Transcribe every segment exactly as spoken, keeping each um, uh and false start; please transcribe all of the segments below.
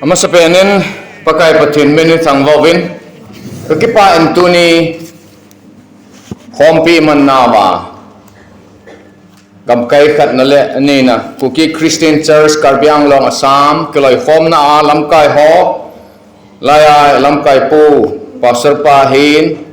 Amasapen in Pakai Pathen min i thangvah uvin, ka kipah in tuni khompi manna uva gamkai khatna le nina Kuki Christian Church Karbi Anglong Assam kiloikhomna a lamkai ho, laiya lamkai pu, pastor pa hin,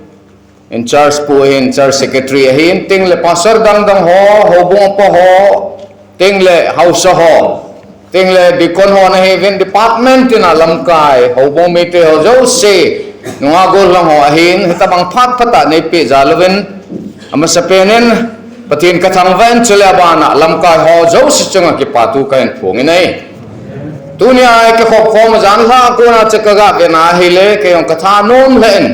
in charge pu hin, church secretary ahin, ting le pastor dangdang ho, houbung pa ho, ting le haosa ho, ting le deacon ho nahiuvin, department tina lamkai houbung mite ho jouse, nungah gollhang ho ahin, hitabang phat phat a neipeh jal uvin, amasapen in Pathen ka thangvah in, chule abana lamkai ho jouse chunga kipathu kahin phong in ahi. Tunia kikhop khom a janhi a kona chu ka ga vena ahile, kei jong ka thanom lheh in,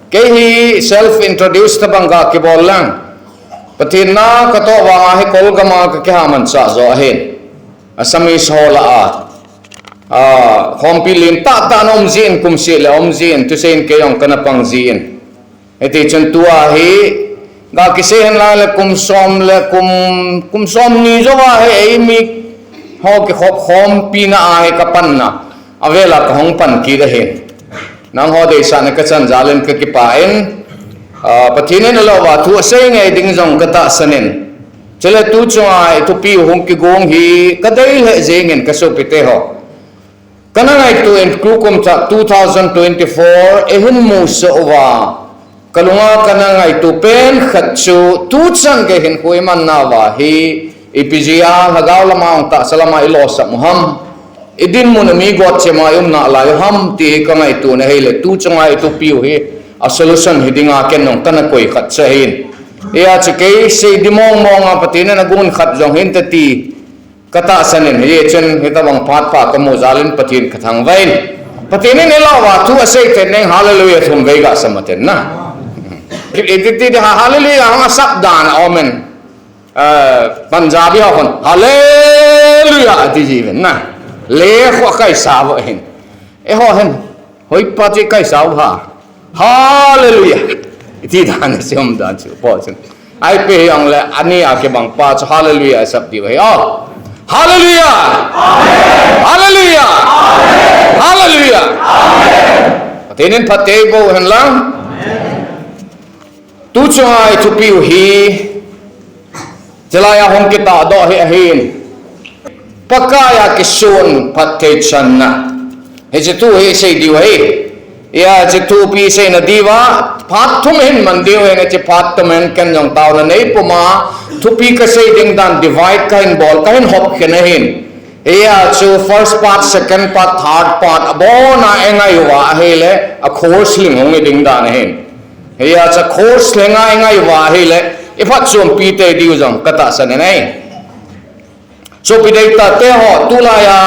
kei hi self introduce tabang ga kibol leng. Pathen na ka toh vanga hi Kolgam a ka kiha manchah jo ahin. Assamese ho lah a, a, khompi lentah tah a um jin, kum seh le um jin, thusei in kei jong kana pang jin. Hiti chun tua hi, ga kisei hen lang le kum som le kum, kum somni jouva hi eimi ho kikhop khompina a hi ka panna, avel a ka hung pan kit ahin. Nangho deisahna ka chan jal in ka kipah in, a, Pathen in alouva thu asei ngai ding jong ka tahsan in. Chule tu chunga i thupi u hung kigong hi ka dei lheh jeng in ka sopite ho. Kana ngaito in tukum cha two thousand twenty-four eihin musoh uva, ka lunga kana ngaito pen khat chu tuchan kei hinkho i manna uva hi ipi jeh a lhagao lama hung tahsa lama i losam u ham, i dinmun a mi got chema i umna lai u ham ti hi ka ngaito in ahile, tu chunga i thupi u hi a solution hi dinga ken jong kana koi khat chu ahin. Hijeh chun kei sei di mong mong a Pathen in agon khat jong hinte ti ka tahsan in, hijeh chun hitabang phat pha ka mu jal in Pathen ka thangvah in. Pathen in eilouva thu asei thei ding, hallelujah thum vei ga sam a ten na. Iti ti ha, hallelujah hung asap dan a um in. Eh, Punjabi ho khun, hallelujah ati ji uvin na. Le kho kaisa vo hin. Eiho hin, hoipa ti kaisa u ha. Hallelujah. Iti dan a sim dan chu po chun. Ahi pe jong le ani a kibang pa chu hallelujah asap diu ahi. Oh. Hallelujah. Hallelujah. Hallelujah. Pathen in phatthei boh hen lang. Tu chunga i thupi u hi. Chulai a hung kitahdoh hi ahin. Pakai a kisun phatthei channa. Hiche thu hi sei diu ahi. Hijeh chun thupi seina diuva, phat thum hin man diu ahin, hiche phat thum hin ken jong taona nei puma, thupi ka sei ding dan divide kahin bol, kahin hop khen ahin. Hijeh chun first part, second part, third part, abona i ngai uva ahile, a course ling hung hi ding dan ahin. Hijeh chun course lenga i ngai uva ahile, i phatchompi tei diu jong ka tahsan in ahi. Sopi deitah te ho, tulai a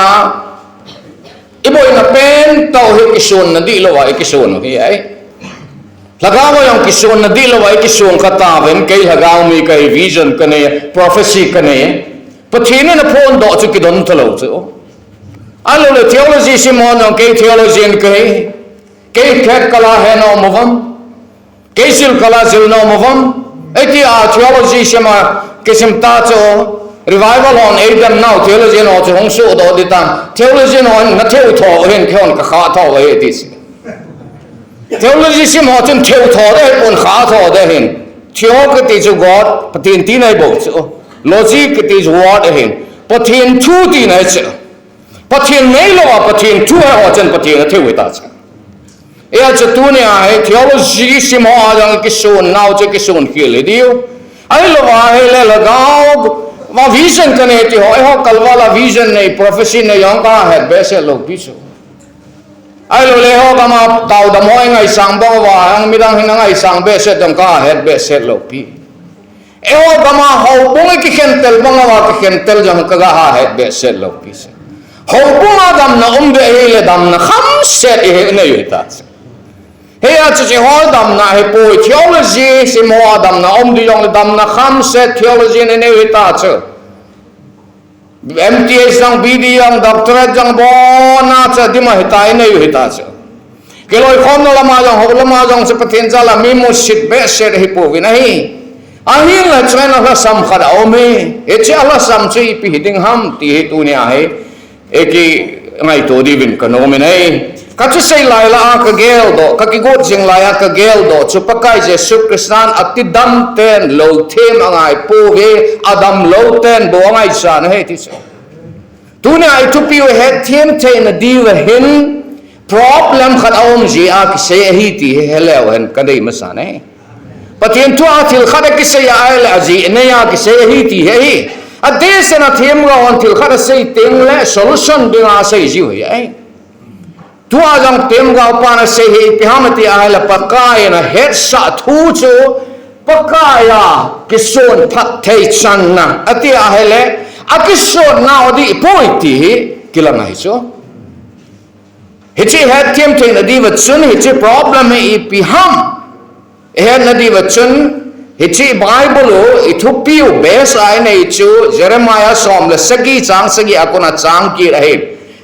i boina pen tah u hi kisonna dihlou a i kisun u hi ahi. Lhagao a jong kisonna dihlou a i kisun kha tauvin, kei lhagao mi kahi, vision kanei, prophecy kanei. Pathen in aphondoh chu kidon talou chu. Ahilouleh theology sim ho jong kei theologian kahi. Kei khet kala he nom uvam. Kei jil kala jil nom uvam. Iti a theology sim a kisim ta chu revival hon eidem nau theologian ho chu hung sohdoh ding tan. Theologian hon na theu tho hin kei hon ka kha tho ahi ti si. Theology sim ho chun theu tho ding ahipon kha tho ding ahin. Theo kiti chu God, Pathen tina ahi bou chu. Logy kiti chu word ahin. Pathen thu tina ahi chu. Pathen neilou a Pathen thu he ho chun Pathen atheu hita chu. Hijeh chun tunia hi theology sim ho a jong kisun nau chu kisun khel hi diu. Ahilou a ahile lhagao a vision kanei ti ho, eiho kalval a vision nei, prophecy nei jong kahet behseh lou pi chu. Ahilouleh eiho gam a taodam ho i ngaisang bang uva, jong midang hin angaisang behseh jong kahet behseh lou pi. Eiho gam a houbung i kikhentel bang uva kikhentel jong kaga ha het behseh lou pi chu. Houbung a damna um ding ahile damna khamset i hi nei u hita chu. Hijeh chun hiche ho damna hi poi theology sim ho a damna um ding jongle damna khamset theology i nei u hita chu. M T H jong, B D jong, doctorate jong bona chu dim a hita i nei u hita chu. Kiloikhomna lama jong, hou lama jong chu Pathen jal a mi musit behseh hi pouvin ahi. Ahinla chuin alhasam khat aum hi. Hiche alhasam chu ipi hi ding ham ti hi tunia hi. Eki, Ngaito diuvin kanom in ahi. Kathusei lai lah a kageldoh, kakigot jing lai a kageldoh chu Pakai Jesu Christan atidam ten lou them angai pouve, adam lou ten bou angaichan ahi ti chu. Tunia ithupiu hetthem theina diuva hin problem khat aum jeh a kisei ahi ti hi heleu hen kadei masa ahi. Pathen thua thil khat akisei a ahile ajeh nei a kisei ahi ti hi ahi. Adehset a themgao hon thil khat asei tengle solution dinga asei jiu hi ahi. Tua jong themgao pan asei hi ipi ham ati ahile Pakai in ahetsah thu chu Pakai a kisun phatthei channa ati ahile akisun nau dih poi ti hi kilang ahi chu. Hiche hetthem theina diuva chun hiche problem hi ipi ham ihetna diuva chun hiche Bible u ithupiu base a inei chu Jeremiah som le sagi chang sagi a kona chang kit ahi.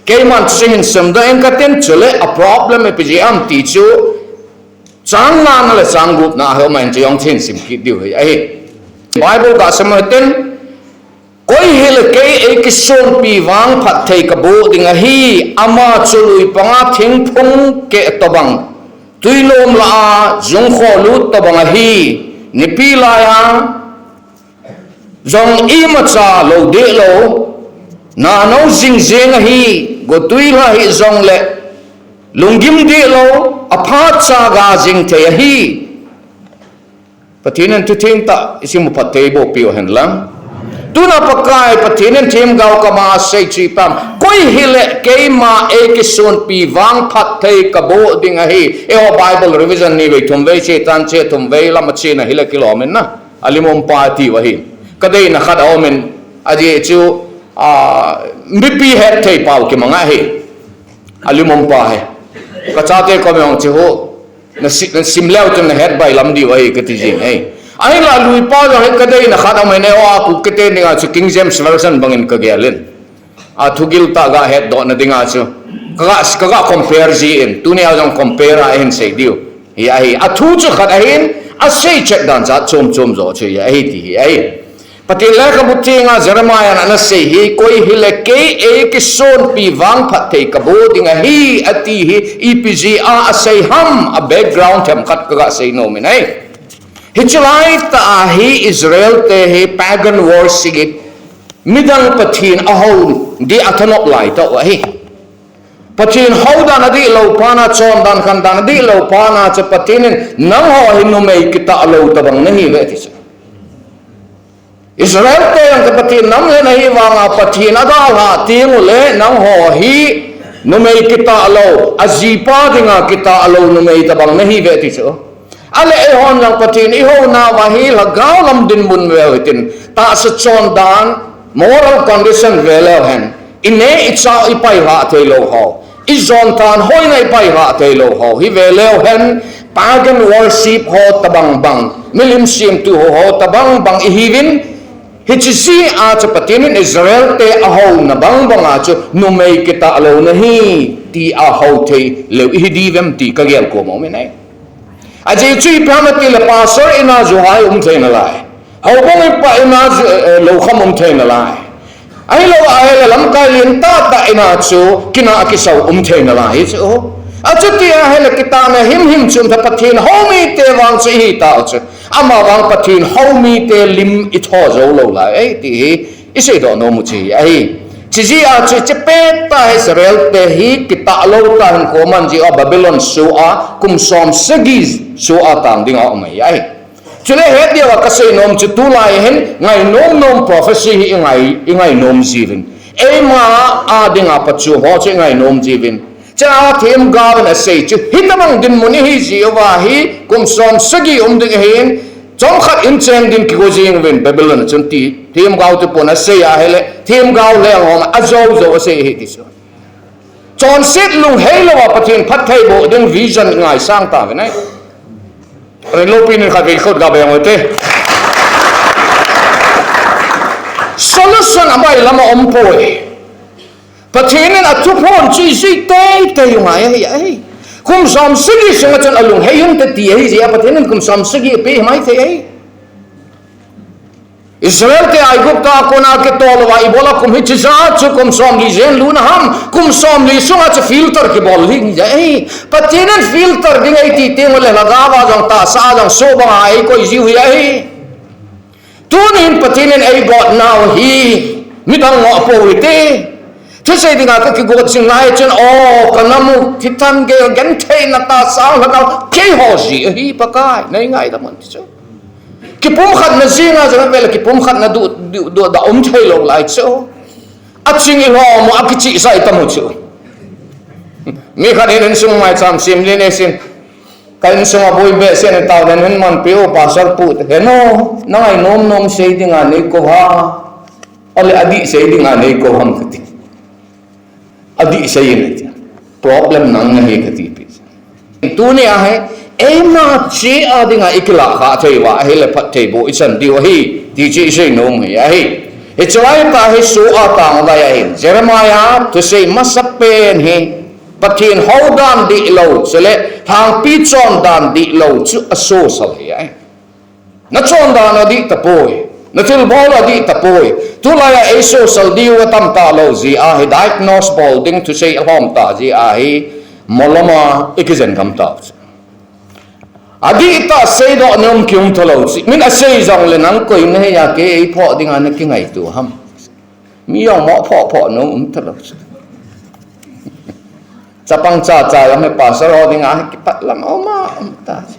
Keiman chu hin simdoh ing katin chule a problem ipi jeh ham ti chu chang ngana le chang gupna a hi um ahin chu jong chu hin sim kit diu hi ahi. Bible gasim u hitin, koi hile kei eikisonpi vang phatthei kaboh ding ahi, ama chu lui panga thingphung keh tobang, twinom lah a jungkho lut tobang ahi, nipi lai a jong imacha lou dehlou, nanou jingjeng ahi, gotwi lha hih jongle lunggim dehlou, aphatcha ga jing thei ahi. Pathen in thutheng tah isim u phatthei bohpiu henlang. Tuna Pakai Pathen in themgao kama asei chu ipi ham, koi hile keima eikisonpi vang phatthei kaboh ding ahi. Eiho Bible revision nivei thumvei chetan che thumvei lam achena hile kilom in na, alim umpa atiu ahi. Kadeina khat aumin, ajeh chu mipi hetthei pau kimang ahi. Alim umpa hi kachate kom jong chu nasim leu chun nahet bailam diu ahi kati jing ahi. Ahinla luipa jong hi kadeina khat aumin, eiho a Kukite dinga chu King James Version bangin kagel in, athugil tah ga hetdohna dinga chu kaga compare jin, tunia jong compare a ihin sei diu hi ahi. Athu chu khat ahin, asei chet dan jat chom chom jo chu hi ahi ti hi ahi. Pathen lekhabu thenga Jeremiah in anasei hi, koi hile kei eikisonpi vang phatthei kaboh ding ahi ati hi, ipi jeh a asei ham, a background themkhat kaga sei nomin ahi. Hiche laitah a hi Israel te hi pagan worship, midang pathen ahou ding athanop laitah u ahi. Pathen hou dan adihlou phatna, chondan khandan adihlou phatna chu Pathen in nangho hi numei kitahlou tobang nahiuve ti chu. Israel te jong chu Pathen nam lheh nahi vanga Pathen adalhah tengule nangho hi numei kitahlou, ajipa dinga kitahlou numei tobang nahiuve ti chu. Ahile eihon jong Pathen ihounauva hi lhagao lam dinmun veu hitin, tahsa chondan, moral condition veleu hen, ineh ichah ipaihlah theilou ho, ijonthan hoina ipaihlah theilou ho hi veleu hen, pagan worship ho tobang bang, milim semtuh ho tobang bang ihiuvin, hiche jeh a chu Pathen in Israel te ahouna bang banga chu numei kitahlou nahi tia hou theilou ihi diuvem ti kagel koma umin ahi. Ajeh chu ipi ham atile pastor ina ju hai um thei nalai, houbung ipa ina ju loukham um thei nalai, ahilou ahile lamkai lentah tah ina chu kinah kisau um thei nalai hichu. Achuti ahile kitahna himhim chu umtah, Pathen houmite vang chu ihitah u chu, amavang Pathen houmite lim itho joulou lai ahi ti hi iseidoh nomu chu hi ahi. Chujeh a chu hiche pettah Israel te hi kitahlou tah hin koiman jeh a Babylon soh a kum som sagi soh a tang dinga um ahi. Chule het diuva kasei nom chu tulai hin ngainom nom prophecy hi ingai nom jiuvin, eima a dinga phatchomho chu ingai nom jiuvin, chua themgaovin asei chu hitobang dinmun ihi jeh uva hi kum som sagi um ding ahin, chomkhat incheng din kigo jeng uvin Babylon a chun ti themgao te pon asei ahile themgao leng hon ajou jou asei ahi ti chu. Chonset lungheilouva Pathen phatthei boh ding vision ngaisang tauvin ahi. Loupina khatvei khut gabeng ute. Solution abailam aumpoi. Pathen in athuphon chu ijui teitei u ngai ahi. Kum som sagi sunga chun alunghei unte ti ahi jeh a Pathen in kum som sagi apeh maithei ahi. Israel te Aigupta a kona kitol uva ibola kum hiche ja chu kum somli jen luna ham, kum somli sunga chu filter kibol ding ahi. Pathen in filter ding eiti teng ule lhagao a jong tahsa a jong so banga eikoi jiu hi ahi. Tunin Pathen in eigot nau hi midang ngoh pou hite. Thusei dinga kakigot jing lai chun, o, kanam u thithan gel gentheina tahsa lhagao keiho ji ahi Pakai, nei ngaidam un ti chu. Kipumkhatna jinga jong vele kipumkhatna du, du, du da um thei lou lai chu. Aching ilhom u akichih jai tam u chu. Mi khat in insung maicham sem le ne sin. Ka insung a boi behseh in taoden hin manpi u, pastor pu te. He no, nang ai nom nom sei dinga nei kou ham. Ale adih sei dinga nei kou ham kati. Adih sei in ati. Problem nang nahi kati pi. Tunia hi, eima chea dinga ikilah khah thei uva ahile phattheiboh ichan diu ahi, ti chu isei nom u ahi. Hiche laitah hi so a tang uva ahi. Jeremiah thusei masapen hi, Pathen houdan dihlou, chule lhangpi chondan dihlou chu asosal ahi. Nachondan adih tapoi, nathilbol adih tapoi. Tulai a eisosal diu atam talou jeh a hi diagnose bol ding thusei alhom tah jeh a hi molom a ikijen gam tau chu. Adihtah seidoh nom kium thalou chu. Min asei jongle nang koi nahi a kei eiphoh dinga nakingaito ham. Mi jong mo phoh phoh nom um talou chu. Chapang chacha jong hi pastor ho dinga hi kipat lam um a um ta chu.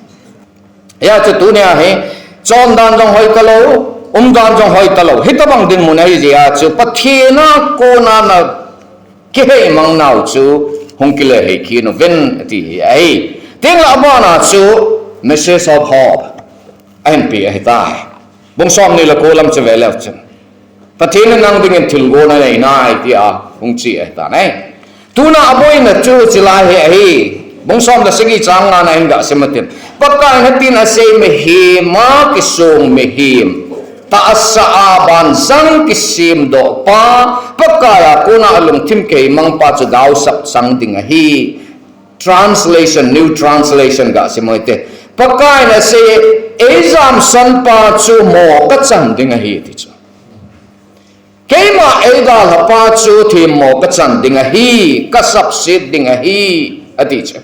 Hijeh chun tunia hi chondan jong hoi talou, umdan jong hoi talou. Hitobang dinmun ahi jeh a chu Pathen a kona na kiheimang nau chu hung kile hei kit uvin ati hi ahi. Tengle abana chu message of hope ahin pe ahitai. Bung somni le ko lam chu veleu chun, Pathen in nang dingin thilgon anei nai tia hung che ahitan ahi. Tuna aboina chu chulai hi ahi. Bung som le sagi chang ngana hin ga sim utin. Pakai in hitin asei, mihem a kisong mihem, tahsa a banjang kisemdoh pa, Pakai a kona alungthim kiheimang pa chu gaosap chang ding ahi. Translation, New Translation ga sim uhite. Pakai in asei, eijamsan pa chu mo kachan ding ahi ti chu. Keima eidalhapa chu themmo kachan ding ahi, kasapset ding ahi, ati chu.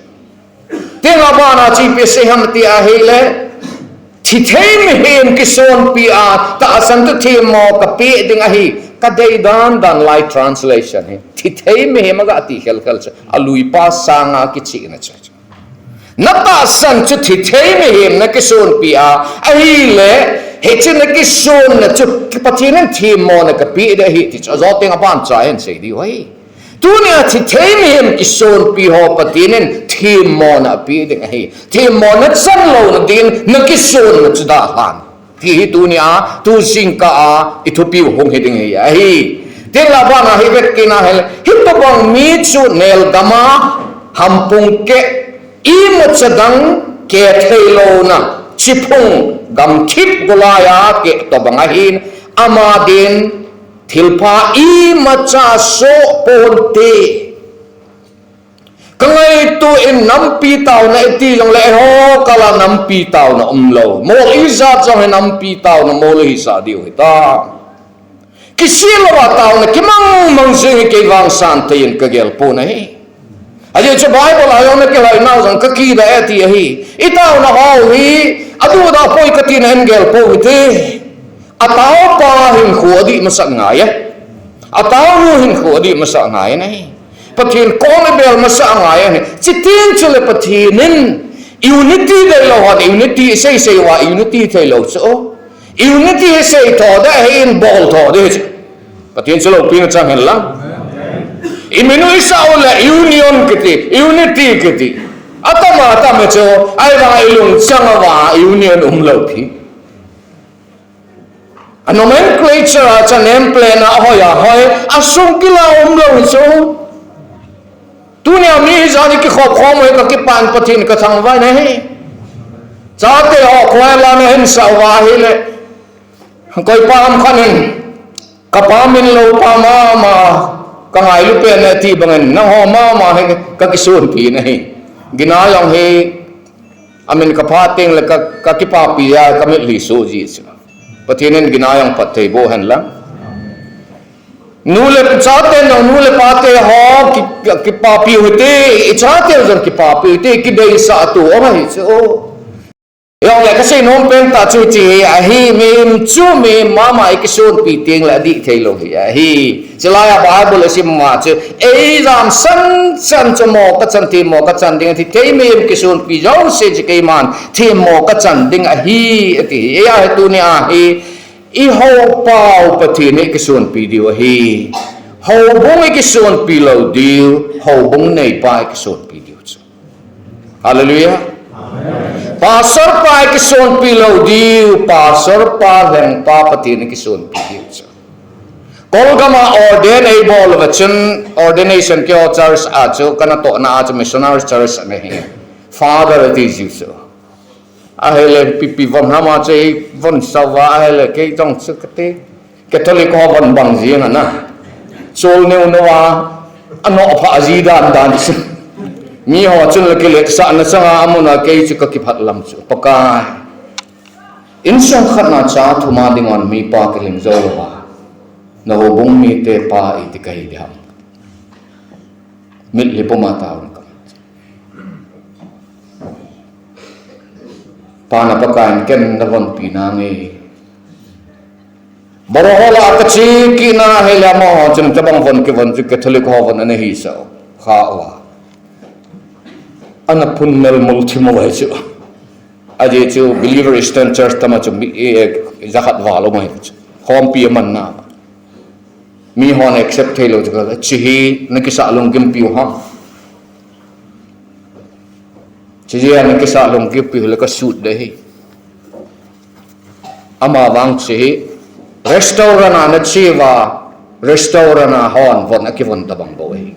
Tengle abana chu ipi asei ham ti ahile, thithei mihem kisonpi a tahsan chu themmo kapeh ding ahi, kadei dan dan lai translation hi. Thithei mihem aga ti khel khel chu, aluipa sanga kichihna chu. Natahsan chu thithei mihem nakisonpi a, ahile, hiche nakisonna chu Pathen in themmona kapeh ding ahi ti chu, ajo teng aban cha hin sei diu ahi. Tunia thithei mihem kisonpi ho Pathen in themmona apeh ding ahi. Themmona chanlouna din nakisonna chu dalhan. Ti hi tunia, tu jingkah a, ithupiu hung hiding hi ahi. Tengle abana hi vetkit ahile, hitobang mi chu nelgam a, hampung keh, imacha dang keh theilouna, chiphung gamthip golai a keh tobang ahin, ama din thilpha imacha soh ponte. Kangaito in nampi taona iti jongle eiho kah a nampi taona umlou. Mol ijat jong hi nampi taona mol hisah diu hita. Kisehlou a taona kimang mang jing hi kei vang santhei in kagel pon ahi. Ajeh chu Bible a jong nakilhai nau jong kakidah e ti ahi. Itaona ho hi aduhdah poi katina in gel pou hite. Ataopa hinkho adih masat ngai e. Ataonu hinkho adih masat ngai e. Pathen kom ibel masat ngai e. Chuteng chule Pathen in unity deilou hon unity seisei uva unity theilou chu. Unity hi seitho ding ahin boltho ding ahi chu. Pathen chu loupina chang hen lang. Iminu isah ule union kiti, unity kiti. Atama atama chu, ahivanga ilungchang uva union umlou pi. A nomenclature a chu name plate a hoi a hoi, asung kila umlou chu. Tunia mi hijat in kikhop khom u hi kakipah in Pathen kathangvah in ahi. Chate ho khoa la nahinsah uva ahile, koipa ham khat in, kapa min loupa mama, kangailu pen e ti bangin, nangho mama hi kakisonpi in ahi. Gina jong hi, amin kapha tengle ka, kakipapi a, kamitlhi soh ji chu. Pathen in ginai jong phatthei boh hen lang. Nu le chate jong, nu le pate ho ki, ki, kipapi u hite, i chate jong kipapi u hite, kideisah tu ahi chu. Jongle kasei nom pen tah chu hiche hi ahi, mihem chu mihem mama i kisonpi teng le adih thei lou hi ahi. Chulai a Bible a sim ma chu, ei jam san san chu mo kachan, themmo kachan ding ahi, themmo kisonpi jouse chu keiman themmo kachan ding ahi, ati. Eia hi tuni a hi, i houpau Pathen i kisonpi diu ahi. Houbung i kisonpi lou diu, houbung neipa i kisonpi diu chu. Hallelujah. Pastor pa i kisonpi lou diu, pastor pa lhengpa Pathen i kisonpi diu chu. Kolgam a ordain eibol uva chun, ordination keiho church a chu, kanatohna a chu missionary church ana hi. Father ati jiu chu. Ahile pipi von hama chu eivon sauva, ahile kei jong chu kati. Catholic ho von bang jeng ana. Chol neo neo a, anoh pha ji dan dan chu. Miho chun le kiletsahna changa amun a kei chu kakiphat lam chu. Pakai. Insung khat na cha thum a dinga mipa kiling jou louva, na houbung mite pa iti kahi diham? Mitlhi puma taona ka. Pa na Pakai in ken navonpi nange. Boro ho lah a kache kit na hile amaho chun tabang von kivon chu Catholic ho von ana hisah kha uva, ana phun melmul thim uva chu. Ajeh chu Believer Eastern Church tama chu mi, eh, jakhat val um ahi chu. Khompi aman na. Mihon accept thei lou chu ka, hiche hi nakisah lunggimpi u ham? Hiche hi nakisah lunggimpi u le kasut ding ahi. Amavang hiche hi restaurant a nache uva, restaurant a hon von akivon tabang bou ahi.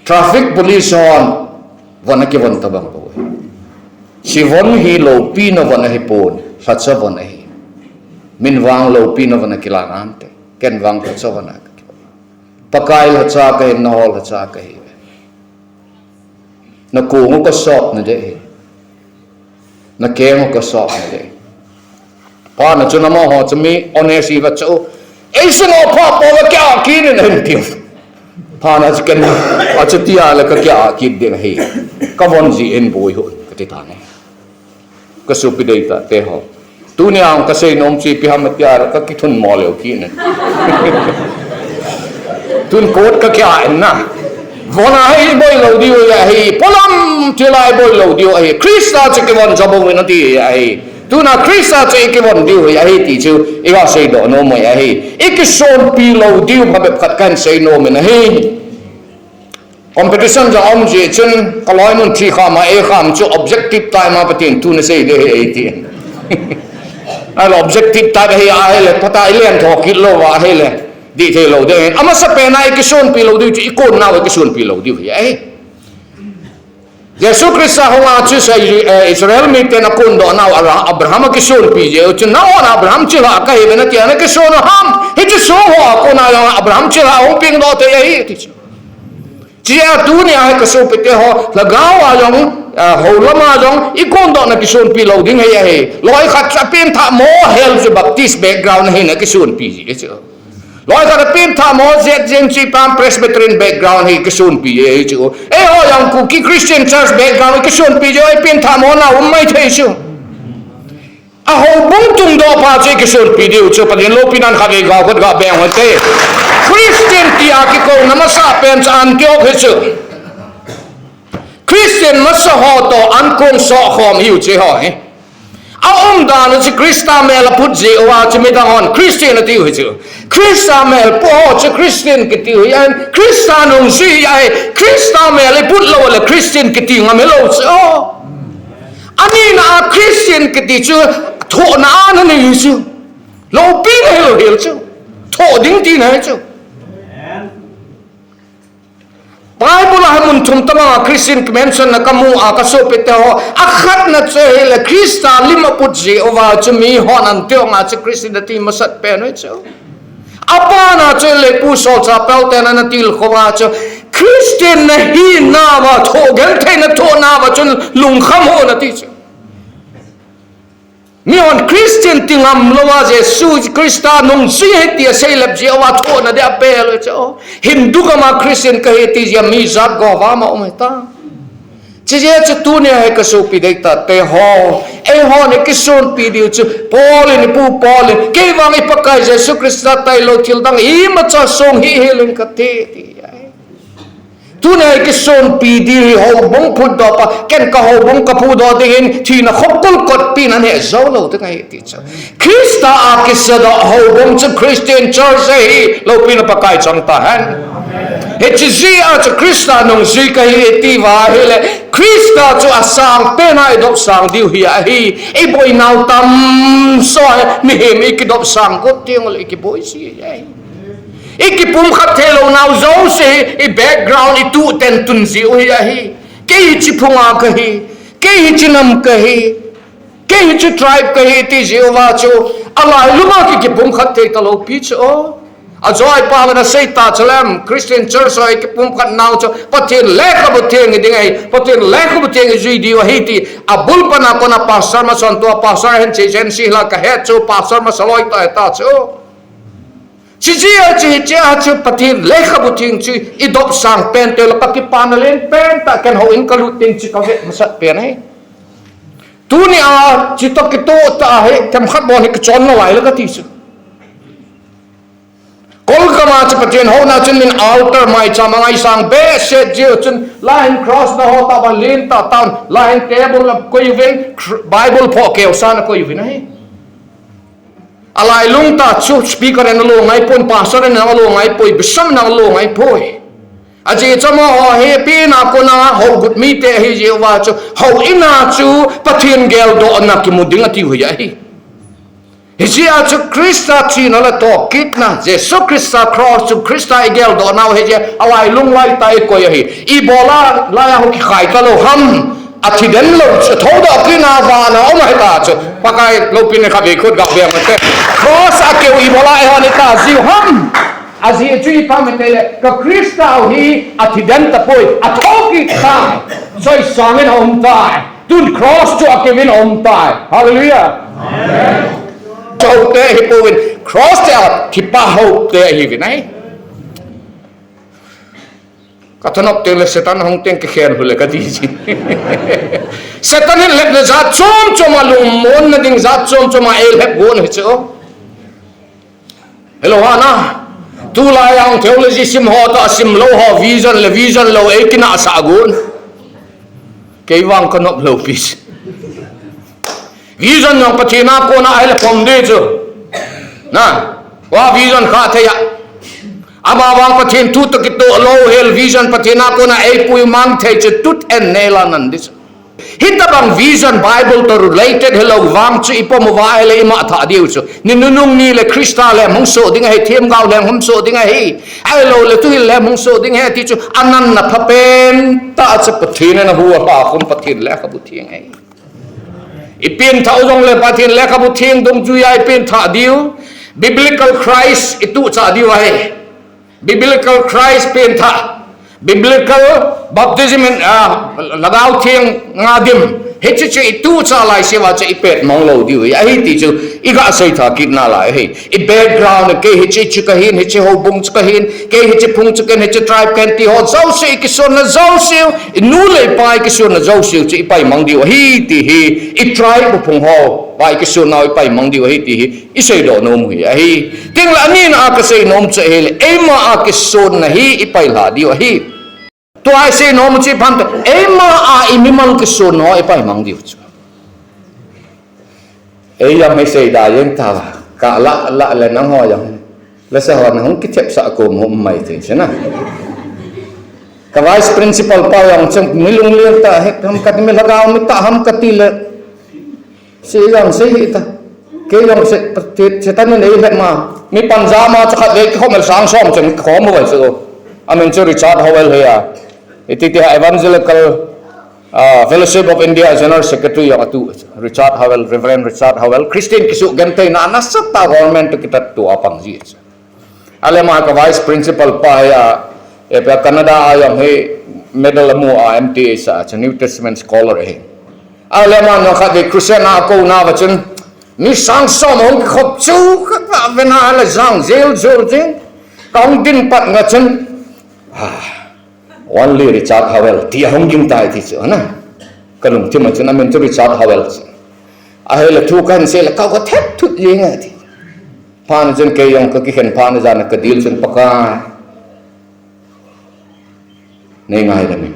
Traffic police hon von akivon tabang bou ahi. Hiche von hi loupina von ahipon, lhacha von ahi. Min vang loupina von akilah nante. Ken vang lhacha von a kakivon. Pakai lhacha kahi, naho lhacha kahi. Nakong u kasop nading ahi. Nakeng u kasop nading ahi. Pa na chun amaho chu mi honest iva chu, eisunga pha pouva kia kit in ahin tiu. Pa na chu ken, achutia le kakia kit ding ahi. Kavon jin boi hon kati tan ahi. Kasopi deitah teho, tunia kasei nom chu ipi ham tia kakithunmo leu kit in. Tun court kakia in na. Von a hi boi lou diu ahi, polam thil a boi lou diu ahi. Christa chu kivon jou bouvin ati ahi. Tuna Christa chu ikivon diu ahi ti chu iga seidoh nom u ahi. Ikisonpi lou diu phabep khat kahin sei nom in ahi. Competition jong aum jeh chun, kaloinun thi kham a, ei kham chu objective time a Pathen thu nasei ding ahi eiti. Ahile objective time ahi ahile, phatah a ilen tho kit louva ahile, dih thei lou ding ahin. Amasapen a ikisonpi lou diu chu ikon nau ikisonpi lou diu ahi. Jesu Christa hunga chu sa, eh, Israel miten akondoh nau Ara-, Abraham akisonpi jeh u chu, nangho Abraham chilhah kahiuve natia nakison u ham? Hiche song ho a kona jong Abraham chilhah hung pengdoh thei ahi ti chu. Hichea tunia hi kasopite ho, lhagao a jong, eh, houlam a jong ikondohna kisonpi lou ding ahi. Loi khat chu apenthah mo hel chu Baptist background ahin akisonpi ji chu. Loi khat apenthah mo jeh jeng chu ipan Presbyterian background hi kisonpi ji chu. Eiho jong Kuki Christian Church background kisonpi ji, ipenthah mo na um maithei chu. Ahoubung tungdoh pa chu ikisonpi diu chu, Pathen loupinan khatvei gaokhat gabeng u hite. Christian tia kikouna masapen chu Antioch hi chu. Christian masa ho toh ankong sohkhom hiu chu eiho hi. Aumdan u chu Christa mel aput jeh uva chu midang hon Christian atiu hi chu. Christa mel pu ho chu Christian kitiu hi ahin, Christa nungjui ahi, Christa mel iput lou le Christian kiti ngam hilou chu. Anina a Christian kiti chu thohna a nanei chu. Loupina hilou hel chu. Thoh ding tina hi chu. Bible a hi mun thum tobanga Christian kimention na kamu a kasopite ho. Akhatna chu hile Christa lim aput jeh uva chu mihon Antioch a chu Christian ati masat pen u hi chu. Abana chu hile Pu Saul Chapel ten ana tilkhou va chu Christian nahinauva thoh gentheina thohnauva chun lungkham hih un ati chu. Mihon Christian ti ngam louva Jesu Christa nungjui ahi tia seilep jeh uva thohna dia apeh lou chu. Hindu gama Christian kahi ti jeh a mi jat gova ma um hita. Chijeh chu tunia hi kasopi deitah teho, eihon ikisonpi diu chu Paul in, ipu Paul in, kei vang i Pakai Jesu Christa tailou thil dang imacha song hih hel in kati ti ahi. Tunia ikisonpi diu hi houbung phutdoh pa, ken ka houbung kaphudoh dingin thina khopkul kotpi in aneh jou lou ding ahi ti chu. Christa a kisadoh houbung chu Christian church ahi, loupina Pakai chang tahen. Hiche jeh a chu Christa nungjui kahi iti uva ahile, Christa chu asangpen a idopsang diu hi ahi. Iboinau tamjo hi mihem ikidopsang got teng uleh ikiboi ji ahi. Ikipumkhat theilou nau jouse hi, i background ituh ten tun jiu hi ahi. Kei hiche phunga kahi, kei hiche nam kahi, kei hiche tribe kahi ti jeh uva chu, alailunga ki, kipumkhat thei talou pi chu o. Ajo a ipa vana seita chu lem, Christian church a ikipumkhat nau chu Pathen lekhabu theng iding ahi, Pathen lekhabu theng ijui diu ahi ti, abul pana kona pastor masan tua pastor hen che jen si la kahet chu pastor masa loi ta ta chu. Chijeh a chu, hiche a chu Pathen lekhabu theng chu idopsang pen teng uleh kakipana len pentah ken houin kalut teng chu kavet masat pen ahi. Tunia chutoh kitoh tah hi themkhat bon hi kachon nalai le kati chu. Kolgam a chu Pathen houna chun min altar maicham angaisang behseh jeh u chun lahin cross na ho tah ban lentah tan, lahin table akoi uvin, Bible phoh keusan akoi uvin ahi. Alailung tah chu speaker in alo ngaipoi, pastor in alo ngaipoi, bishop in alo ngaipoi. Ajeh chu amaho hi pen a kona hougut mite ahi jeh uva chu houin a chu Pathen geldohna kimu ding atiu hi ahi. Hijeh a chu Christa thina le tohkitna, Jesu Christa cross chu Christa igeldoh nau ahi jeh a, alailung laitah a ikoi ahi. Ibola laiya hung kikhai talou ham? Athiden lou chu thoudoh kitna vana um ahita chu. Pakai loupina khatvei khut gah beng mate. Cross a keu ibola eihon ita jiu ham? Ajeh chu ipi ham itile, ka Christa u hi athiden tapoi, athoukit tai. Choisangin aum tai. Tun cross chu akeuvin aum tai. Hallelujah. Amen. Choute hipouvin cross te a thipa houte ahiuvin ahi. Kathanop tengle Satan ahung teng kikhen hule kati ji. Satan hin lhepna jat chom chom a lungmonna ding jat chom chom a eilhep gon ahi chu. Hello, hana. Tulai a hung theology sim ho toh asim lou ho, vision le vision lou eikinahsah gon. Kei vang kanop lou pi. Vision jong Pathen a kona ahile pom ding chu. Na, va vision kha thei a. Ama vang Pathen thu toh kitoh lou hel vision Pathen a kona eipui mang thei chu tut en nela nan ding chu. Hitobang vision Bible toh related hilou vang chu ipom uva ahile ima thah diu chu. Ni nunung ni le Christa lem hung soh ding ahi, themgao lem hung soh ding ahi. Ahiloule tuhil lem hung soh ding ahi ti chu ananna phapen tah chu Pathen in ahu a pha khum Pathen lekhabu theng ahi. Ipenthah u jongle Pathen lekhabu theng dungjuia ipenthah diu. Biblical Christ ituhchah diu ahi. Biblical Christ penthah. Biblical baptism in, ah, Lhagao Theng a dim. Hiche chu ituhchah laiseuva chu ipetmang lou diu ahi ti chu iga seitha kit nalai ahi. I background, kei hiche chu kahin, hiche houbung chu kahin, kei hiche phung chu kahin, hiche tribe kahin ti ho jouse, ikisonna jouseu, inu le ipa ikisonna jouseu chu ipaimang diu ahi ti hi, i tribe phung ho va ikisonnau ipaimang diu ahi ti hi iseidoh nom u hi ahi. Tengle anina a kasei nom chu ahile, eima a kisonna hi ipailha diu ahi. Tua isei nom chu ipi ham itile, eima a imimal kisonna ho ipaimang diu chu. Ei jong hi seida jeng tauva, kalah lah le nangho jong, lasa ho nahung kithepsah kom hung um mai thei chu na. Ka vice principal pa jong chu mi lunglel tah hi ham kati, mi lhagao mi tah ham kati le, sei jong sei hih ta. Kei jong sei, Satan in eilhep ma. Mi panjama chu khatvei kikhom el sang som chun kikhom uve chu. Amin chu Richard Howell hi a. Iti ti ha Evangelical, ah, Fellowship of India General Secretary jong atu. Richard Howell, Reverend Richard Howell. Christian kisugentheina nasatah government toh kitattu a pang ji chu. Ahile ama ka vice principal pa hi a, eh, pa Canada a jong hi medal amu a M T A sa chu New Testament scholar ahi. Ahile ama jong khatvei crusade a akouna uva chun, Mi sang som hung kikhop chu, ka, ka vena la jang jel jel jeng. Ka hung din pat nga chun, "Ah, only Richard Howell," ti a hung ging tai ti chu, na. Ka lungthim a chun, "Amin chu Richard Howell," chu. Ahile thu ka hin sei le, ka, ka thet thut jeng a ti. Phat na chun kei jong ka kikhen phat na jan a ka dil chun, "Pakai, nei ngaidam in.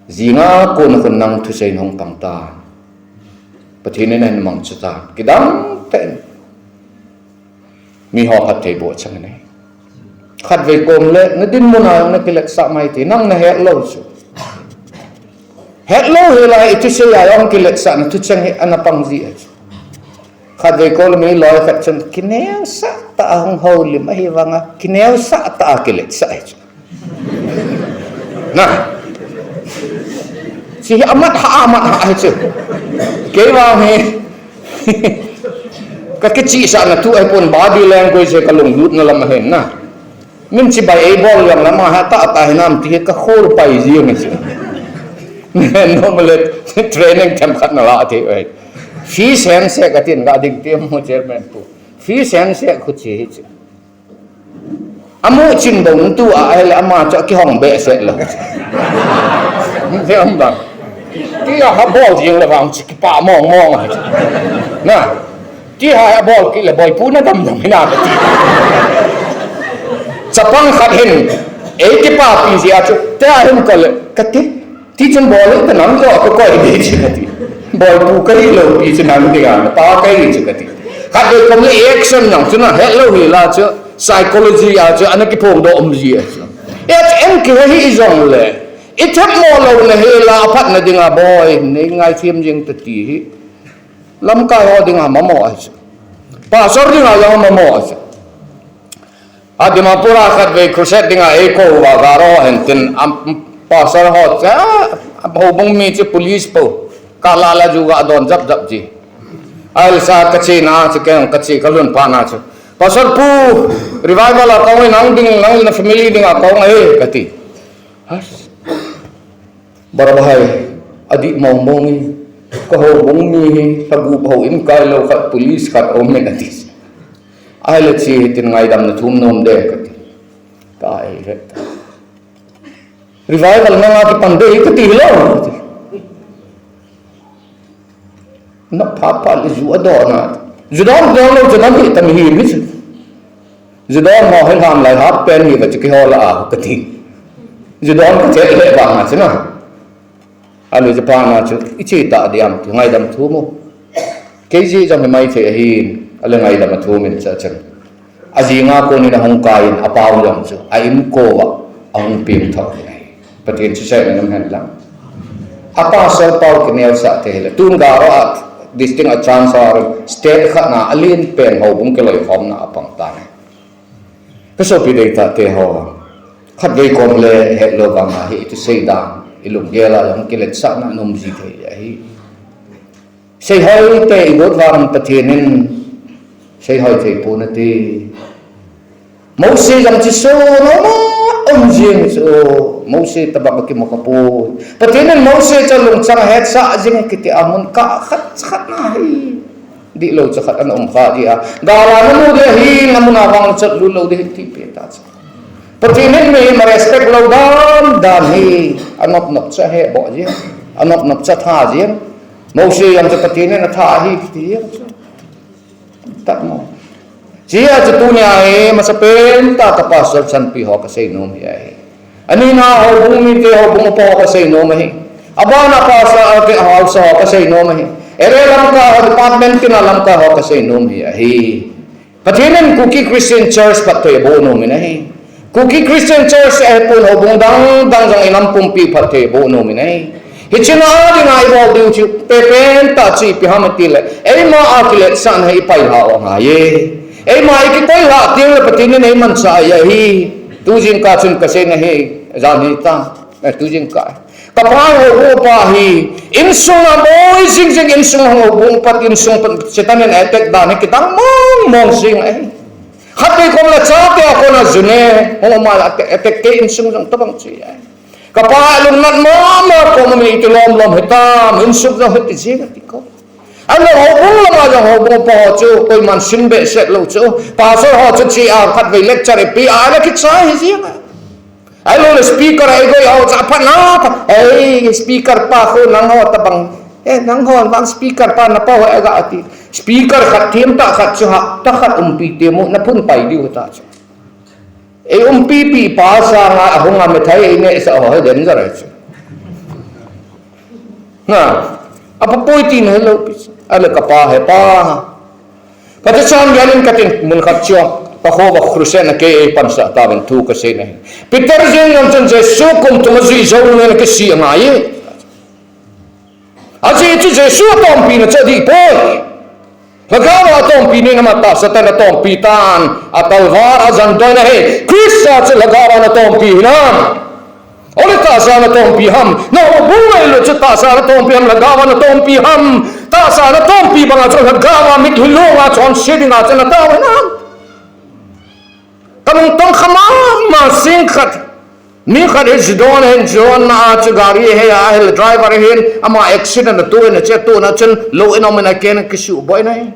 Jinga kona khun nang thusei in hung pang tan. Pathen in ahin mangcha tan. Kidang tah in." Miho phattheiboh chang in ahi. Khatvei kom le, na dinmun a jong na kiletsah mai ti, nang na het lou chu. Het lou hel a i thusei a jong kiletsahna thucheng hi ana pang ji ahi chu. Khatvei kom le mi loi khat chun, kineosah tah a hung houlim ahi vang a, kineosah tah a kiletsah ahi chu. Na. Chi hi amat ha, amat ha hi chu. Kei vang hi. Ka kichihsahna thu ahi pon, body language hi ka lunglutna lam ahi na. Min chibai ei bol jong lama ha tah tah hinam ti hi ka khol pai ji nge chu. Normal training themkhat na la thei ahi. Fees handshake atin ga ding ti mo chairman pu. Fees handshake khu chi hi chu. Amu chin bou tu a, ahile ama chu akihong behseh lou. Ti ham bang. Ti a ha bol jing le vang chu kipah mong mong a. Na. Ti ha bol kit le boipu na dam dam hina ka ti. Chapang khat hin, ei kipapi ji a chu, te a hin ka le, ka ti. Ti chun bol le, te nang jo ka koi di chu ka ti. Boipu ka hi lou pi chu nang ti a, pa ka hi chu ka ti. Khatvei kom le action jong chu na het lou hi la chu, psychology a chu, ana kiphongdoh um ji a chu. E chu en ki hi jong le. I themmo louna hi la a phatna dinga boi, nei ngaithem jing ta ti hi. Lamkai ho dinga mamo ahi chu. Pastor dinga jong mamo ahi chu. A Dimapur a khatvei crusade dinga eikou uva Garo ho hin tin, am, pastor ho cha, a houbung mi chu police po. Ka la la ju ga don jap jap ji. Ahile sa ka che na chu kei ka che ka lhun phat na chu. Pastor pu, revival a kong nang ding, nang na family dinga kong ahi ka ti. Has. Barabahai, adih mong mong hi, ka houbung mi hi, lhagup hou in kai lou khat, police khat um in ati. Ahile che hitin ngaidam na thum nom de kati. Ka ei ret ta. Revival nanga kipan de hi kati hilou. Na pha pha le ju adon na. Ju don don lou chu nam hi tam hi mi chu. Ju don mo hi ham lai half pant hi va chu kihol a kati. Ju don ka che le ba ma chu na. Alu Japan a chu, i che ta diam ti, ngaidam thu mo. Kei ji jong hi mai thei ahin, ale ngaidam a thu min cha chan. A jinga konin ahung kai in, a pau jong chu, a in ko va, ahung ping thou hi ahi. Pathen chu sai na nam hen lang. A pastor pau kinel sa te le, tun Garo a, distinct a transfer, state khat na, a lin pen houbung kiloikhomna a pang ta ne. Ka sopi deitah te ho, khatvei kom le het lou vang a hi, i thusei dan, i lunggel a jong kiletsahna nom ji thei ahi. Seihoi te i got vang Pathen in, seihoi thei pon ati. Mose jong chu so, no, no, um jing chu, Mose tabang a kimu kha poi. Pathen in Mose chu lungchang a hetsah jing kiti a mun kah khat khat na hi. Dihlou cha khat ana um kha dia. Gala na mu dia hi, na muna vang chat lut lou dia hi ti pe ta cha. Pathen in mi ma respect lou dan, dan hi. Anop nop cha he bo ji. Anop nop cha tha ji. Mose jong cha Pathen in atha hi ti ji. Tak mo. Chia chu tunia hi, masapen tah a ka pastor chanpi ho ka seinom hi ahi. Ani na houbung mite houbung upa ho ka seinom ahi. Abana pastor a ke house ho ka seinom ahi. Area lamkai ho department tina lamkai ho ka seinom hi ahi. Pathen in Kuki Christian Church phatthei aboh nom in ahi. Kuki Christian Church ahipon houbung dang dang jong i nam pumpi phatthei aboh nom in ahi. Hiche na dinga i bol diu chu pepen tah chu ipi ham ati le. Eima a kiletsahna hi i pailha u angai e. Eima i kikoilha teng le Pathen in eimanchah ahi. Tu jingkah chun ka seina hi. Jan hi ta. Eh, tu jingkah. Ka pa houbung upa hi. Insung a boi jing jing insung houbung pat insung pat Satan in attack dan hi kidang mong mong jing ahi. Khatvei kom le chate a kona june, hung ma la te, te ke insung jong tabang chu ahi. Ka pa lungnat mama kom mi ti lom lom hitam, insung jong hiti jing ati ko. Ahilou houbung lama jong houbung pa ho chu koiman sim behseh lou chu. Pastor ho chu chi a khat vei lecture pe a la kichai hi jing a. Ahilou le speaker a igoi ho cha phat na phat. Ei, speaker pa khu nangho tabang. Eh, nangho vang speaker pa na pa ho ega ati. Speaker khat thim ta khat chu ha, ta khat umpi te mu na phun pai diu ta chu. Ei umpipi pa sanga ahung a mithai ei neh sa ho hi danger ahi chu. Na, apa poi ti na hello pi. Ale ka pa he pa. Pati chan ganin katin mun khat chu. Ka ho ba khrusen a ke ei pansa ta ben thu ka sei na hi. Peter jing ngam chan Jesu kum thuma jui jo ngen ka si ngai. Ajeh chu Jesu atompina chu adih poi. Lhagao a atompina in ama tahsa tah in atompi tan, atalvar a jan doina hi. Christa chu lhagao a natompi hinam? Ole tahsa natompi ham? Na houbung ngai lou chu tahsa natompi ham, lhagao a natompi ham? Tahsa natompi banga chu lhagao a mitlhi lunga chonse dinga chu natao hinam? Kamung tong kha mama sing khat. Mi khat hi Zidon hin, Zidon na a chu gari hi a hil driver hin, ama accident a tu in a che tu na chun, lo in om in a ken kisuh boi na hi.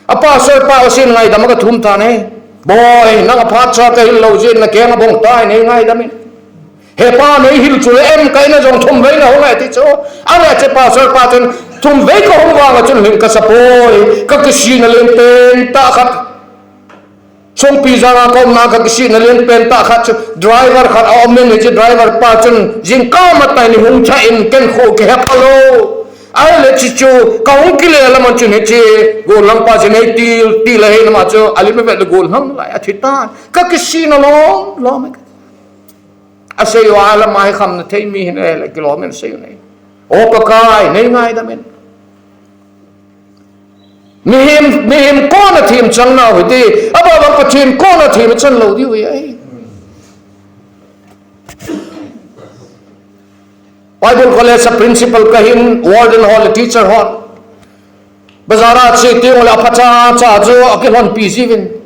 A pastor pa usin ngaidam a ka thum ta na hi. Boi, nang a phat cha ka hil lo jin na ken a bong ta in ngaidam in. He pa nei hil chu le em ka in a jong thum vei na hung a ti chu. A le che pastor pa chun, thum vei ka hung vang a chun hing ka sa poi, ka kisina len pen ta khat. Songpi janga ka umna ka kisihna len pen tah khat chu driver khat a um in, hiche driver pa chun jingkah matah in hung cha in ken kho kihe pha lou. Ahile chuchu ka hung kile lam a chun hiche gollhang pa chun hei til, til a hei lam a chu alim avet le gollhang lai athi tan. Ka kisihna lom lom. Asei uva lam a hi khamna thei mi hin ahile kilom in asei u ahi. O Pakai, nei ngaidam in. Mihem, mihem kona thim chang nau hite, abang bang Pathen kona thim chang lou diu ahi. Bible College a principal kahin, warden ho le teacher ho. Bazar a che teng le aphacha cha chu akilhonpi jiuvin.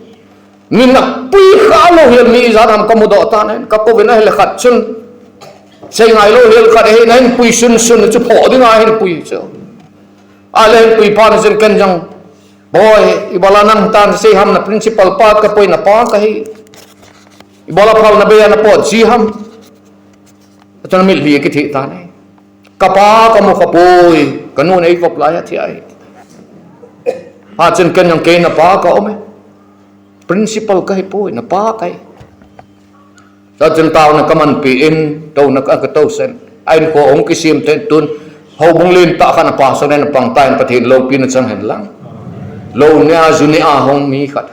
Min apui kha lou hel mi ijat ham kamudoh tan ahin, kakouvin ahile khat chun. Sei ngai lou hel khat ahin, ahin pui sun sun chu phoh dinga ahin pui chu. Ahile ahin pui phat in ken jong, Boi, ibola nang tan sei ham na principal pa kapoi na pa kahi. Ibola phal na bei a napot ji ham. Chun mitlhi kithi tan ahi. Ka pa kamu kha poi, ka nun eivop lai a thi ahi. Phat chun ken jong kei na pa ka um e. Principal kahi poi, na pa kahi. Chachun taona kamanpi in, touna ka, ka tousen. Ahin kho hung kisem ten tun, houbung len tah khat a pastor in apang tan Pathen loupina chang hen lang. Lou nea, ju nea hung mi khat.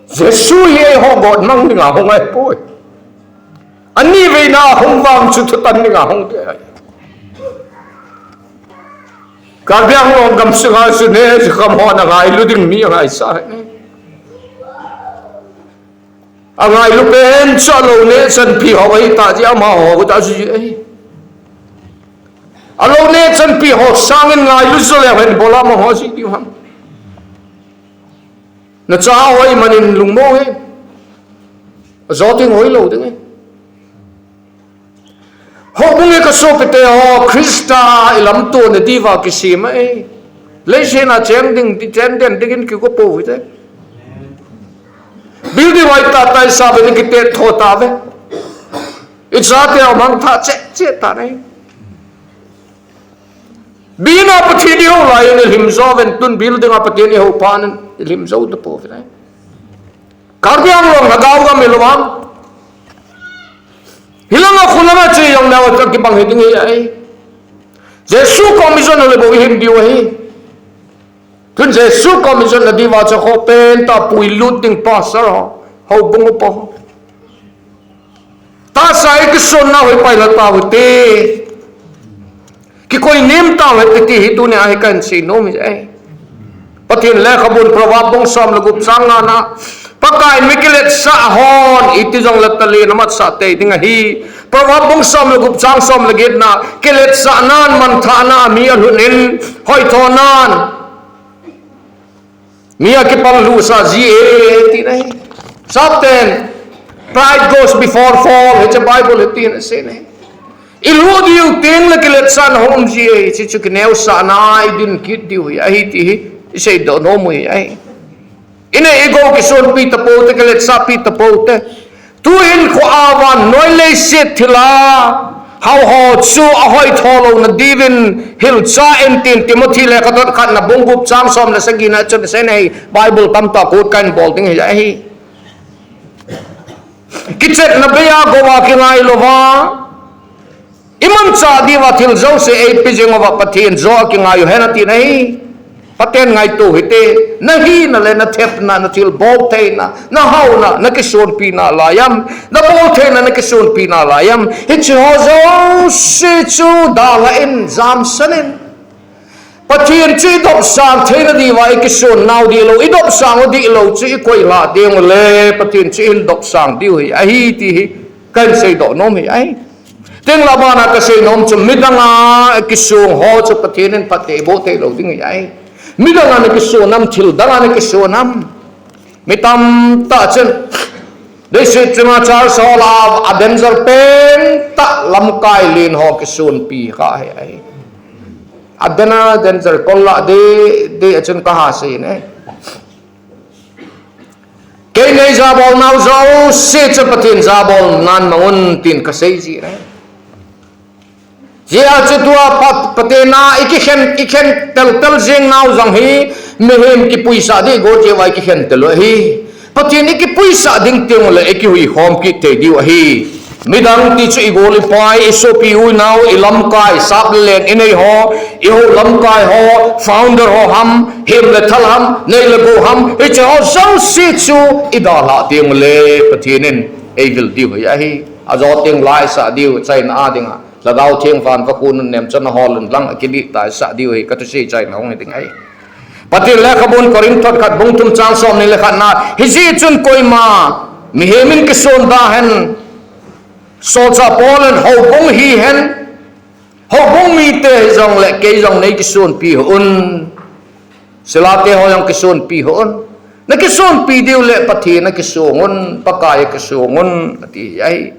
Jesu hi eiho gotmang dinga hung ahipoi. Ani veina hung vang chu thutan dinga hung ding ahi. Karbi Anglong gamsunga chu ne, chu kham hon angailu ding mi angaisah ahi. Angailu pen chu alou ne chanpi ho ahi ta ji, amaho ta ji ahi. Alou ne chanpi ho sangin ngailu jo le hen bola amaho ji diu ham. Nacha hoi manin lungmong e. Ajo ding hoilou ding e. Houbung e kasopite ho, Christa ilamto na diuva kisem ahi. Leiset a cheng ding, cheng den dingin kigo pou hite. Building hoitah tah isah uvin kitet tho tauve. Ichate ho mangthah cheh cheh tan ahi. Bina Pathen ihou laiyin ilhim jouvin tun building a Pathen ihou phat in ilhim jou tapouve. Karbi Anglong lhagao gam ilou vang. Hilanga khulanga che jong leu a kibang hi ding ahi. Jesu commission le bou ihim diu ahi. Tun Jesu commission na diuva chu kho pen tah puilut ding pastor ho, houbung upa ho. Tahsa ikisonna hoi pailha tauhite. Kikoi nem tauhite ti hi tunia hi kahin seinom ahi. Pathen lekhabun Proverb bung som le gup chang nga na. Pakaiyin mi kiletsah hon iti jongle talen amatsah tei ding ahi. Proverb bung som le gup chang som le get na. Kiletsahnan manthahna a mi alhut in hoithonan mi akipang lhuhsah ji e, tina ahi. Satan, pride goes before fall, hiche Bible hi tina asei ahi. Ilu diu teng le kiletsahna hung um ji ahi, hiche chu kineosahna a idin kit diu hi ahi ti hi isei doh nom u hi ahi. Inei igou kisonpi tapou te, kiletsahpi tapou te. Tuhin kho a vannoi leiset thil a hao ho chu ahoi tho louna diuvin hilchah in tin Timothy lekhathot khatna bung gup chang som le sagi na chun asei ahi, Bible tamtah quote kahin bol ding hi ahi. Kichetna bei a gou a kingai louva, imanchah diuva thil jouse eipe jing uva Pathen joh a kingai u hen ati ahi. Pathen ngaito hite, nahina le nathepna, nathilbol theina, nahaona, nakisonpina lai am, nabol theina, nakisonpina lai am, hiche ho jouse chu dalha in, jamsan in. Pathen chu idopsang theina diuva ikison nau dihlou, idopsang u dihlou chu ikoilha ding ule, Pathen chu ahin dopsang diu hi ahi ti hi kahin seidoh nom hi ahi. Tengle abana kasei nom chu midang a kisong ho chu Pathen in phatthei eiboh theilou ding hi ahi. Midang a nakison am, thil dang a nakison am? Mi tamtah chun leiset chunga church hall a, a danger pentah lamkai len ho kisonpi kha hi ahi. Adang a danger kol lah deh deh a chun kaha sei ahi. Kei nei jabol nau jouse chu Pathen jabol nan mang un tin kasei ji ahi. Hijeh a chu tua Pat-, Pathen a ikikhen, ikhen teltel jing nau jong hi mihem kipuisah ding igol jeh uva ikikhen tel u ahi. Pathen ikipuisah ding teng ule ikihui khom kit thei diu ahi. Midang ti chu igol ipai, isopi u inau, ilamkai, sap le len inei ho, ihou lamkai ho, founder ho ham, hem le thal ham, nei le gou ham, hiche ho jouse chu idalhah teng ule Pathen in eivil diu hi ahi. Ajo teng la isah diu, chaina a dinga Lhagao Theng van vakhun un nemchan a hol un lang akidih tah isah diu hi kathusei chaina hung hi ding ahi. Pathen lekhabun Corinth thot khat bung thum chang somni le khat na, hijeh chun koima mihem in kison da hen, solchah Paul in houbung hihen, houbung mite hijongle kei jong nei kisonpi hih un, Sila te ho jong kisonpi hih un, nakisonpi diu le Pathen a kisong un, Pakai a kisong un ati ahi.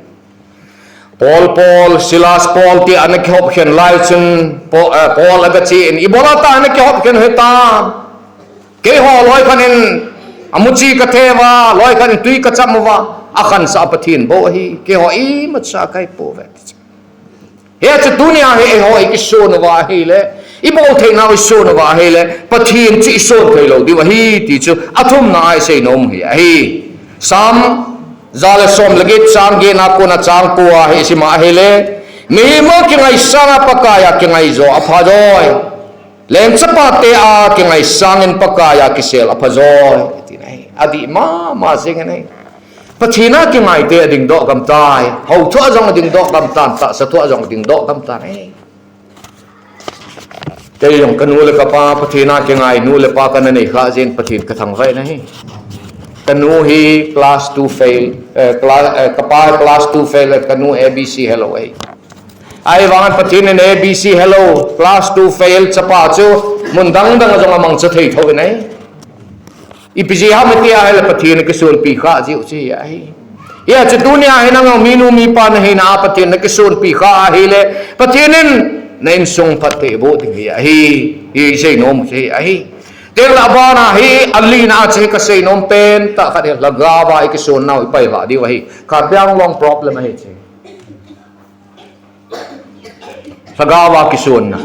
Paul, Paul, Silas, Paul tia ana kihop khen lai chun, Paul, eh, Paul aga che in, ibola tah ana kihop khen u hitam? Keiho loi khat in amuchi katheuva, loi khat in tui kacham uva, akhansah Pathen bou ahi, keiho imacha kahipouve. Hiche tunia hi eiho ikison uva ahile, ibol theina u ison uva ahile, Pathen chu ison theilou diu ahi ti chu athumna a isei nom hi ahi. Psalm ja le som le get chang get na kona chang ko a hi isima ahile, mihem a kingaisang a Pakai a kingaijo apha joi. Lengchapa te a kingaisang in Pakai a kisel apha joi. Tina hi adih mama jing ahi. Pathen a kingai te adingdoh gamtai. Hou thua jong adingdoh gamtan, tahsa thua jong adingdoh gamtan ahi. Kei jong kanu le kapa Pathen a kingai nu le pa kana nei kha jeh in Pathen kathangvah in ahi. Kanu hi class two fail, eh, class, eh, kapa class two fail, kanu A B C helou ahi. Ahivangin Pathen in A B C helou, class two fail chapa chu mun dang dang a jong amangcha thei thou in ahi. Ipi jeh ham iti ahile Pathen kisonpi kha jeh u chu hi ahi. Hiche tunia hi nang minu mipa nahina a Pathen nakisonpi kha ahile, Pathen in na insung phatthei eiboh ding hi ahi. Hi sei nom u chu hi ahi. Tengle abana hi alina a chu hi kasei nom pentah khat hi, lhagao a ikison nau ipai vah diu ahi. Karbi Anglong problem ahi chu. Lhagao a kisonna.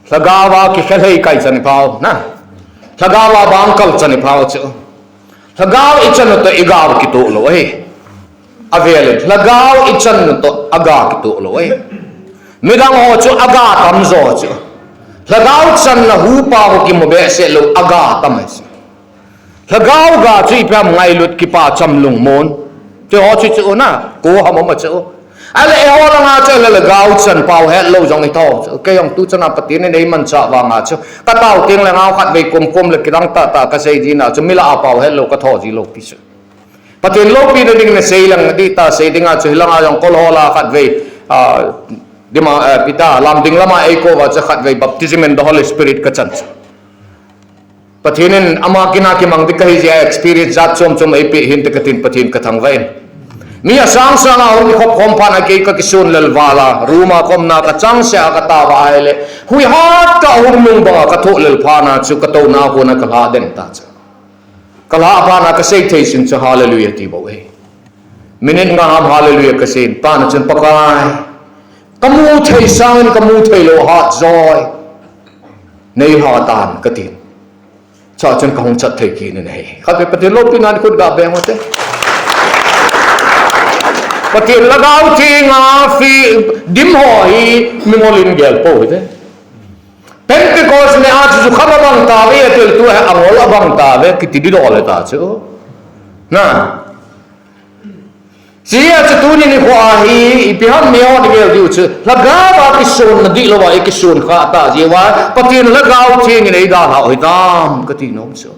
Lhagao a kikhelhei kai chan iphau na. Lhagao a bangkal chan iphau chu. Lhagao ichan u toh iga kitoh lou ahi. Avel in, lhagao ichan u toh aga kitoh lou ahi. Midang ho chu aga tamjo chu. Lhagao channa hupa ho kimu behseh lou aga tam ahi chu. Lhagao ga chu ipi ham, ngailut, kipa, cham, lungmon. Tiho chu chu na, ko ham um a chu. Ahile eiho langa chu le lhagao chan pao hetlou jong itho chu. Kei jong tuchana Pathen in eimanchah vanga chu katao tengle ngao khatvei komkom le kidang tahtah kasei dina chu, mi lah a pao hetlou katho ji lou pi chu. Pathen loupina ding nasei lang dih ta sei dinga chu hilanga jong Kolhol a khatvei, ah, dima, eh, pita, Lumding lama eikou uva chu khatvei baptism in the Holy Spirit kachan chu. Pathen in ama kina kimang ding kahi jeh a experience jat chom chom eipeh hinte katin Pathen kathangvah in. Mi asang sanga hung kikhop khom phat a kei kakisun lel val a, room a kaumna kachangseh a katao va ahile, huihat kahung nung banga kathoh lel phat a chu katouna a kona kalha den ta chu. Kalha phat a kasei thei sun chu hallelujah ti bou e. Minute nga ham hallelujah kasei phat a chun Pakai, kamu thei sangin kamu theilou hat joi neilha tan katin. Chua chun kahung chat thei kit in ahi. Khatvei Pathen loupina in khut gabeng ute. Pathen Lhagao Theng a dim ho hi mingol in gel pou hite. Pentecost ni a chu jukham abang tauve, atil tua hi angol abang tauve, kiti didol ta chu. Chuche a chu tuni nikho a hi ipi ham neo nigel diu chu, Lhagao a kisonna dihlou va ikisun kha ta jeh uva Pathen Lhagao Theng in eidalhau hitam kati nom chu.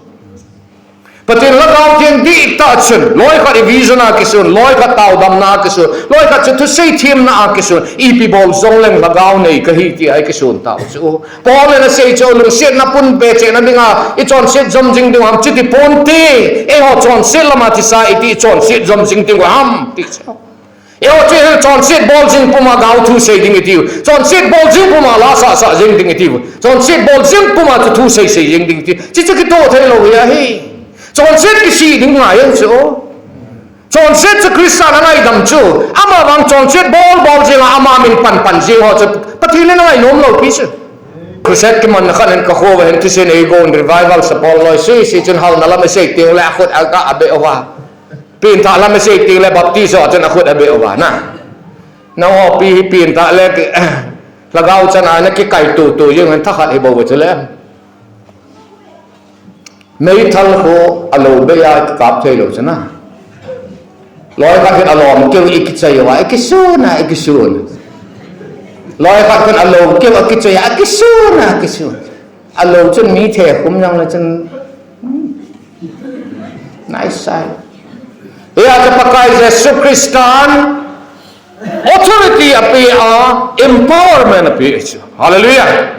Pathen Lhagao Theng dihtah chun, loi khat i vision a kisun, loi khat taodamna a kisun, loi khat chu thusei themna a kisun, ipi bol jongleng Lhagao nei kahi tia ikisun tau chu. Paul in asei chu lungsetna pun be chehna dinga ichonset jom jing diu ham, chuti ponte, eiho chonset lama thisa iti ichonset jom jing diu ham ti chu. Eiho chu chonset bol jing puma gaothu sei ding itiu, chonset bol jing puma la sahsah jing ding itiu, chonset bol jing puma chu thusei sei jing ding itiu, chuchu kitoh theilou hi ahi. Chonset kisih ding ngai jeng chu. Chonset chu Christa in angaidam chu. Amavang chonset bol bol jenga ama min panpan jeng ho chu Pathen in angainom lou pi chu. Crusade kimanna khat in kakho uva hin thusen eigon revival support loi sese chun haona lam isei tengle akhut aga abeh uva. Pengthah lam isei tengle Baptist ho chun akhut abeh uva na. Nangho pi hi pengthah le Lhagao chan a nakikai tutu jeng in thakhat hibouve chule. Meithal khu alou bei a kikap theilou chu na. Loi khat hin alom keu ikichoi uva, ikisun a, ikisun. Loi khat hin alou keu akichoi a, akisun a, akisun. Alou chun mi the khum jongle chun, hmm, nice side. Hia chu Pakai Jesu Christan authority ape a, empowerment ape chu. Hallelujah.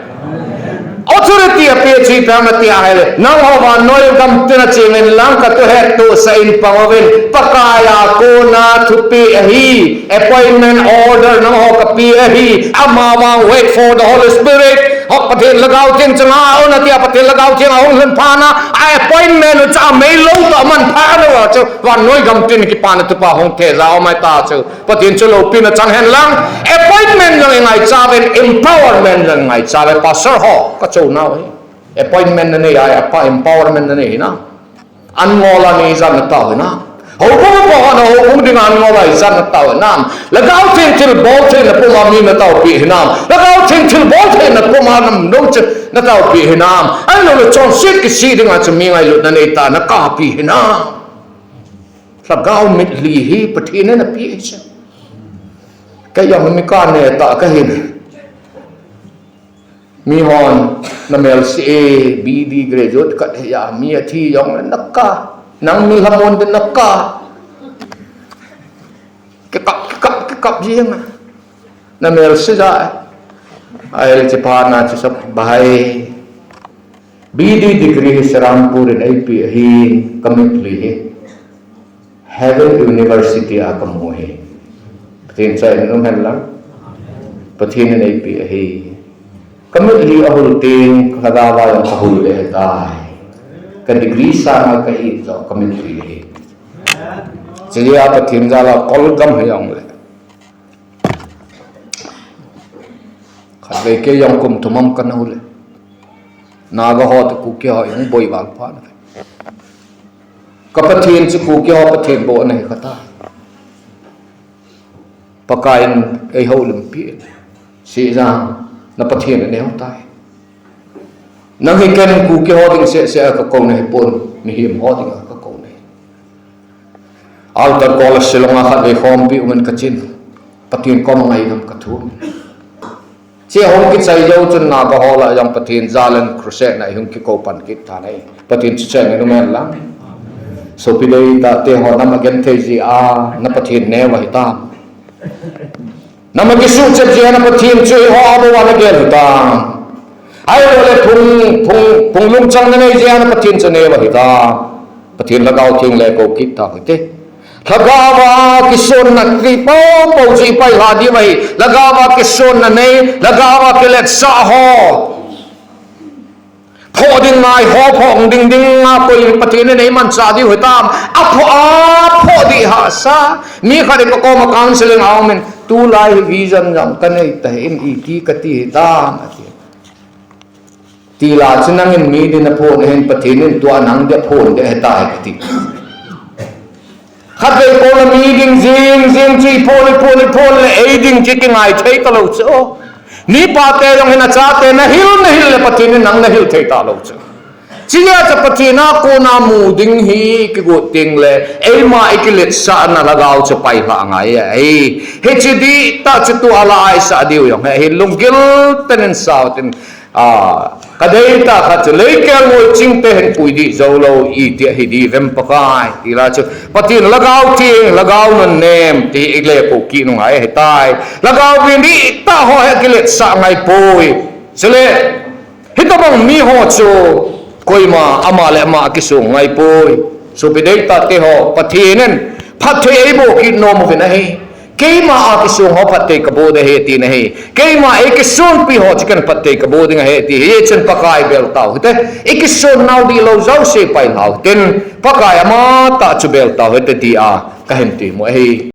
Authority ape chu ipi ham ati ahile, nangho vannoi gamtin a chengin lang katuhet tohsah in pang uvin, Pakai a kona thupeh ahi, appointment order nangho kapeh ahi, amavang wait for the Holy Spirit. Ho Pathen Lhagao Theng chunga un atia Pathen Lhagao Theng ahung lhun phat a, a appointment u chu ameilou tah man phat uva chu vannoi gamtin kipana thupha hung thei ja um ahi ta chu. Pathen chu loupina chang hen lang, appointment jong ingaicha uvin, empowerment jong ingaicha uvin, pastor ho, kachonau hi. Appointment nanei a, apa empowerment nanei hinam. An ngol a mi ijat natao hinam. Houbung a pa hon houbung dinga an ngol a ijat natao hinam. Lhagao Theng thilbol theina puma mi nataopi hinam. Lhagao Theng thilbol theina puma nam dong chu nataopi hinam. Ahilouleh chonset kisih dinga chu mi ngailutna neitah a nakapi hinam. Lhagao mitlhi hi Pathen in anapeh ahi chu. Kei jong mi kanei tah kahin. Mihon namelse e, B D graduate khat hi a, mi athi jongle naka. Nang mi lhamon din naka. Kikap, kikap, kikap jeng a. Namelse ja. Ahile chuphat na chu sap bahai. B D degree hi Serampore in eipeh ahi, kamitlhi hi. Heaven University a kamu ahi. Pathen chai-in um hen lang. Pathen in eipeh ahi. Kamitlhi ahul teng, kalhagao a jong kahul le hetai. Ka degree sanga ka it jong kamitlhi ahi. Chujeh a Pathen jal a kolgam hijongle. Khatvei kei jong kum thum ham kana hul le. Naga ho toh Kuki ho ihung boi val phat le. Ka Pathen chu Kuki ho Pathen bou ana hi kha ta. Pakaiyin eihoulimpi. Sehjang, na Pathen aneo tai. Nang hi ken Kuki ho ding seh seh a kakou nahipon, mihem ho dinga kakou nahi. Altar call a Shillong a khatvei khompi umin kachin. Pathen koma ngaidam kathum. Hiche hung kichai jou chun Naga ho lah a jong Pathen jal in crusade na ihung kikou pan kit tan ahi. Pathen chu cheng in um hen lang. Sopi deitah te ho, nam agenthei jeh a na Pathen neo ahitam. Nam akisuhchet jeh a na Pathen chu eiho a bou a nagel hitam. Ahilouleh phung, phung, phung lungchang nanei jeh a na Pathen chu neo ahitam. Pathen Lhagao Theng le kou kit tau hite. Lhagaova kisonna ti poupou chu ipailha diu ahi. Lhagaova kisonna nei, lhagaova kiletsah ho. Phoh ding ngai ho, phoh ding ding a koi Pathen in eimanchah diu hitam. Aphoh, aphoh ding hahsa. Mi khat in kakoma counseling a umin, tulai hi vision jong kanei tahih in iti kati hitam, ati. Tila chu nangin mi din naphon ahin, Pathen in tua nang dia phon dia ahitai kati. Khatvei kona mi ding jing jing chu iphon, iphon, iphon le ei ding chu kingai thei talou chu. Mipate jong hin achate nahil, nahil le Pathen in nang nahil thei talou chu. Chujeh chun Pathen a kona mu ding hi kigot tengle eima ikiletsahna lhagao chu pailha ngai ahi. Hiche dihtah chu tua la aisah diu jong hi ahin, lunggil tah in sao tin, a, kadeitah khat chu, leikel ngoi chingte hin pui dih joulou iti ahi diuvem Pakai, tila chu Pathen lhagao theng, lhagao nunnem ti hi ile pou kit nungai ahitai. Lhagao vin dihtah ho hi akiletsah ngaipoi. Chule hitobang miho chu koima ama le ama akisong ngaipoi. Sopi deitah teho, Pathen in phatthei eiboh kit nom uvin ahi. Keima a kisong ho phatthei kaboh ding ahi tin ahi. Keima eikisonpi ho chu ken phatthei kaboh ding ahi ti hi, hichun Pakai bel tau hite. Ikisonnau dihlou jouse pailhau hitin, Pakai amatah chu bel tau hite tia kahin temu ahi.